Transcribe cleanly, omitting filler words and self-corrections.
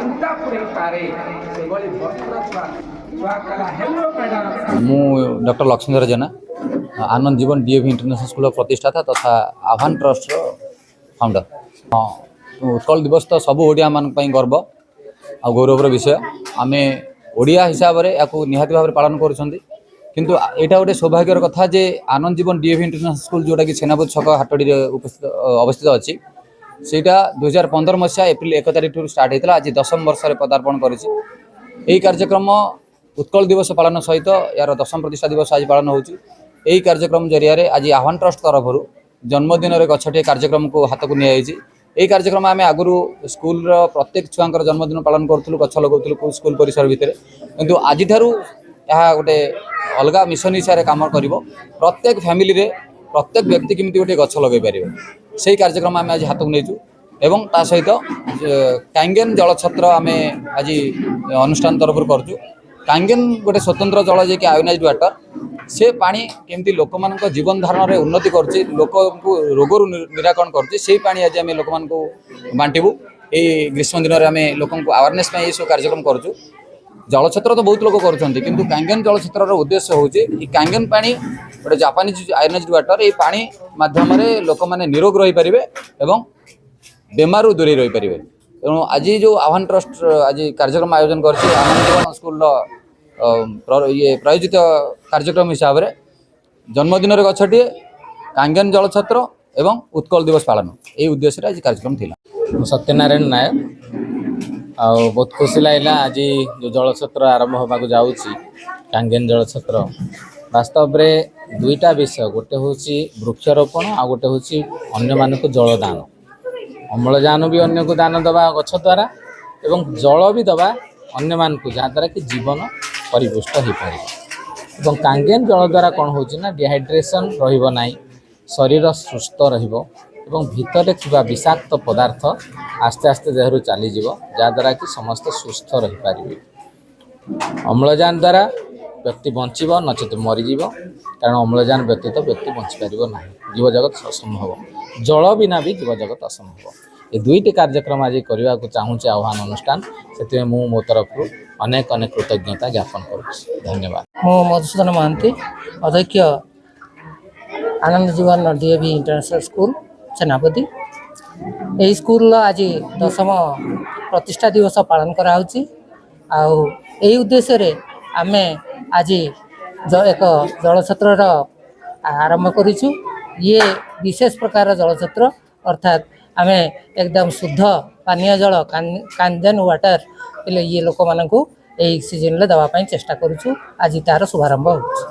ସୂତା ପୁରେଇ ପାରେ, ସେଭଳି ବସ୍ତ୍ର ଛୁଆ ଛୁଆ କହିଲା, "ହେଲୋ ମ୍ୟାଡ଼ାମ।" ମୁଁ ଡକ୍ଟର ଲକ୍ଷ୍ମୀଧର ଜେନା, ଆନନ୍ଦ ଜୀବନ ଡିଏଭି ଇଣ୍ଟରନ୍ୟାସନାଲ ସ୍କୁଲର ପ୍ରତିଷ୍ଠାତା ତଥା ଆହ୍ୱାନ ଟ୍ରଷ୍ଟର ଫାଉଣ୍ଡର। ହଁ, ଉତ୍କଳ ଦିବସ ତ ସବୁ ଓଡ଼ିଆମାନଙ୍କ ପାଇଁ ଗର୍ବ ଆଉ ଗୌରବର ବିଷୟ। ଆମେ ଓଡ଼ିଆ ହିସାବରେ ଏହାକୁ ନିହାତି ଭାବରେ ପାଳନ କରୁଛନ୍ତି। କିନ୍ତୁ ଏଇଟା ଗୋଟେ ସୌଭାଗ୍ୟର କଥା ଯେ ଆନନ୍ଦ ଜୀବନ ଡିଏଭି ଇଣ୍ଟରନ୍ୟାସନାଲ ସ୍କୁଲ, ଯେଉଁଟାକି ସେନାପତି ଛକ ହାଟଡ଼ିରେ ଉପସ୍ଥିତ ଅବସ୍ଥିତ ଅଛି, ସେଇଟା 2015 ମସିହା ଏପ୍ରିଲ 1 ତାରିଖଠୁ ଷ୍ଟାର୍ଟ ହେଇଥିଲା। ଆଜି ଦଶମ ବର୍ଷରେ ପଦାର୍ପଣ କରିଛି। ଏହି କାର୍ଯ୍ୟକ୍ରମ ଉତ୍କଳ ଦିବସ ପାଳନ ସହିତ ଏହାର ଦଶମ ପ୍ରତିଷ୍ଠା ଦିବସ ଆଜି ପାଳନ ହେଉଛି। ଏହି କାର୍ଯ୍ୟକ୍ରମ ଜରିଆରେ ଆଜି ଆହ୍ୱାନ ଟ୍ରଷ୍ଟ ତରଫରୁ ଜନ୍ମଦିନରେ ଗଛଟିଏ କାର୍ଯ୍ୟକ୍ରମକୁ ହାତକୁ ନିଆଯାଇଛି। ଏହି କାର୍ଯ୍ୟକ୍ରମ ଆମେ ଆଗରୁ ସ୍କୁଲର ପ୍ରତ୍ୟେକ ଛୁଆଙ୍କର ଜନ୍ମଦିନ ପାଳନ କରୁଥିଲୁ, ଗଛ ଲଗାଉଥିଲୁ ସ୍କୁଲ ପରିସର ଭିତରେ। କିନ୍ତୁ ଆଜିଠାରୁ ଏହା ଗୋଟେ ଅଲଗା ମିଶନ ହିସାବରେ କାମ କରିବ। ପ୍ରତ୍ୟେକ ଫ୍ୟାମିଲିରେ ପ୍ରତ୍ୟେକ ବ୍ୟକ୍ତି କେମିତି ଗୋଟିଏ ଗଛ ଲଗାଇ ପାରିବେ, ସେଇ କାର୍ଯ୍ୟକ୍ରମ ଆମେ ଆଜି ହାତକୁ ନେଇଛୁ। ଏବଂ ତା ସହିତ କାଙ୍ଗେନ ଜଳଛତ୍ର ଆମେ ଆଜି ଅନୁଷ୍ଠାନ ତରଫରୁ କରୁଛୁ। କାଙ୍ଗେନ ଗୋଟେ ସ୍ୱତନ୍ତ୍ର ଜଳ, ଯିଏକି ଆୟୋନାଇଜ୍ଡ ୱାଟର। ସେ ପାଣି କେମିତି ଲୋକମାନଙ୍କ ଜୀବନ ଧାରଣରେ ଉନ୍ନତି କରୁଛି, ଲୋକଙ୍କୁ ରୋଗରୁ ନିରାକରଣ କରୁଛି, ସେଇ ପାଣି ଆଜି ଆମେ ଲୋକମାନଙ୍କୁ ବାଣ୍ଟିବୁ। ଏଇ ଗ୍ରୀଷ୍ମ ଦିନରେ ଆମେ ଲୋକଙ୍କୁ ଆୱାରନେସ୍ ପାଇଁ ଏଇସବୁ କାର୍ଯ୍ୟକ୍ରମ କରୁଛୁ। ଜଳଛତ୍ର ତ ବହୁତ ଲୋକ କରୁଛନ୍ତି, କିନ୍ତୁ କାଙ୍ଗେନ ଜଳଛତ୍ରର ଉଦ୍ଦେଶ୍ୟ ହେଉଛି, ଏଇ କାଙ୍ଗେନ ପାଣି ଗୋଟେ ଜାପାନିଜ ଆୟୋନାଇଜ୍ଡ ୱାଟର। ଏଇ ପାଣି ମାଧ୍ୟମରେ ଲୋକମାନେ ନିରୋଗ ରହିପାରିବେ ଏବଂ ବେମାରରୁ ଦୂରେଇ ରହିପାରିବେ। ତେଣୁ ଆଜି ଯେଉଁ ଆହ୍ୱାନ ଟ୍ରଷ୍ଟ ଆଜି କାର୍ଯ୍ୟକ୍ରମ ଆୟୋଜନ କରିଛି, ଆନନ୍ଦ ଜୀବନ ସ୍କୁଲର ଇଏ ପ୍ରାୟୋଜିତ କାର୍ଯ୍ୟକ୍ରମ ହିସାବରେ ଜନ୍ମଦିନରେ ଗଛଟିଏ, କାଙ୍ଗେନ ଜଳଛତ୍ର ଏବଂ ଉତ୍କଳ ଦିବସ ପାଳନ, ଏହି ଉଦ୍ଦେଶ୍ୟରେ ଆଜି କାର୍ଯ୍ୟକ୍ରମ ଥିଲା। ମୁଁ ସତ୍ୟନାରାୟଣ ନାୟକ। ଆଉ ବହୁତ ଖୁସି ଲାଗିଲା, ଆଜି ଯେଉଁ ଜଳଛତ୍ର ଆରମ୍ଭ ହେବାକୁ ଯାଉଛି, କାଙ୍ଗେନ ଜଳଛତ୍ର। ବାସ୍ତବରେ ଦୁଇଟା ବିଷୟ, ଗୋଟେ ହେଉଛି ବୃକ୍ଷରୋପଣ ଆଉ ଗୋଟେ ହେଉଛି ଅନ୍ୟମାନଙ୍କୁ ଜଳଦାନ। ଅମ୍ଳଜାନ ବି ଅନ୍ୟକୁ ଦାନ ଦେବା ଗଛ ଦ୍ୱାରା ଏବଂ ଜଳ ବି ଦେବା ଅନ୍ୟମାନଙ୍କୁ, ଯାହାଦ୍ୱାରା କି ଜୀବନ ପରିପୁଷ୍ଟ ହୋଇପାରିବ। ଏବଂ କାଙ୍ଗେନ ଜଳ ଦ୍ୱାରା କ'ଣ ହେଉଛି ନା, ଡିହାଇଡ୍ରେସନ୍ ରହିବ ନାହିଁ, ଶରୀର ସୁସ୍ଥ ରହିବ ଏବଂ ଭିତରେ ଥିବା ବିଷାକ୍ତ ପଦାର୍ଥ ଆସ୍ତେ ଆସ୍ତେ ଦେହରୁ ଚାଲିଯିବ, ଯାହାଦ୍ୱାରା କି ସମସ୍ତେ ସୁସ୍ଥ ରହିପାରିବେ। ଅମ୍ଳଜାନ ଦ୍ୱାରା ବ୍ୟକ୍ତି ବଞ୍ଚିବ, ନଚେତ ମରିଯିବ। କାରଣ ଅମ୍ଳଜାନ ବ୍ୟତୀତ ବ୍ୟକ୍ତି ବଞ୍ଚିପାରିବ ନାହିଁ, ଜୀବଜଗତ ଅସମ୍ଭବ। ଜଳ ବିନା ବି ଜୀବଜଗତ ଅସମ୍ଭବ। ଏ ଦୁଇଟି କାର୍ଯ୍ୟକ୍ରମ ଆଜି କରିବାକୁ ଚାହୁଁଛି ଆହ୍ୱାନ ଅନୁଷ୍ଠାନ। ସେଥିପାଇଁ ମୁଁ ମୋ ତରଫରୁ ଅନେକ ଅନେକ କୃତଜ୍ଞତା ଜ୍ଞାପନ କରୁଛି। ଧନ୍ୟବାଦ। ମୁଁ ମଧୁସୂଦନ ମହାନ୍ତି, ଅଧ୍ୟକ୍ଷ, ଆନନ୍ଦ ଜୀବନ ଡିଏଭି ଇଣ୍ଟରନ୍ୟାସନାଲ ସ୍କୁଲ, ସେନାପତି। ଏହି ସ୍କୁଲର ଆଜି ଦଶମ ପ୍ରତିଷ୍ଠା ଦିବସ ପାଳନ କରାହେଉଛି। ଆଉ ଏହି ଉଦ୍ଦେଶ୍ୟରେ ଆମେ ଆଜି ଏକ ଜଳଛତ୍ରର ଆରମ୍ଭ କରିଛୁ। ଇଏ ବିଶେଷ ପ୍ରକାର ଜଳଛତ୍ର, ଅର୍ଥାତ୍ ଆମେ ଏକଦମ ଶୁଦ୍ଧ ପାନୀୟ ଜଳ କାଞ୍ଜନ ୱାଟର ହେଲେ ଇଏ ଲୋକମାନଙ୍କୁ ଏହି ସିଜନରେ ଦେବା ପାଇଁ ଚେଷ୍ଟା କରୁଛୁ। ଆଜି ତାର ଶୁଭାରମ୍ଭ ହେଉଛି।